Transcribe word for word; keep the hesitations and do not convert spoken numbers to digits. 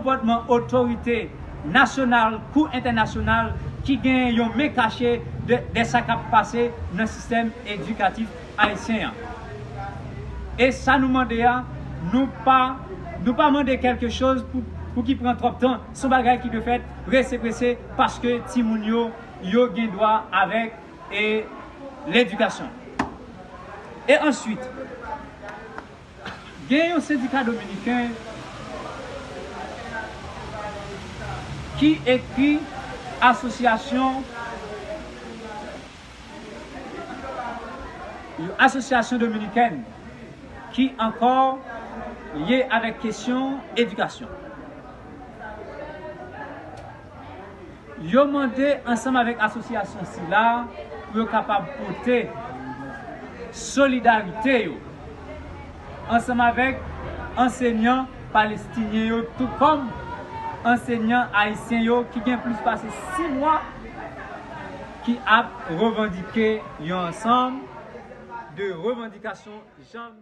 konpòtman otorite nasyonal kou entènasyonal ki gen yon men kache de, de sa k ap pase nan sistèm edikatif ayisyen an. E sa nou mande a, nou pa, nou pa mande kèlke choz pou, pou ki pran twòp tan. Se yon bagay ki dwe fèt prese prese paske timoun yo, yo gen dwa avèk e ledikasyon. E answit, gen yon sendika dominiken ki ekri asosyasyon, yon asosyasyon dominikèn ki ankò lye avèk kesyon edikasyon. Yo mande ansanm avèk asosyasyon sila pou yo kapab pote solidarite yo ansanm avèk ansenyan palestinyen yo, tou kòm ansenyan ayisyen yo ki gen plis pase sis mwa ki ap revandike yon ansanm de revandikasyon jan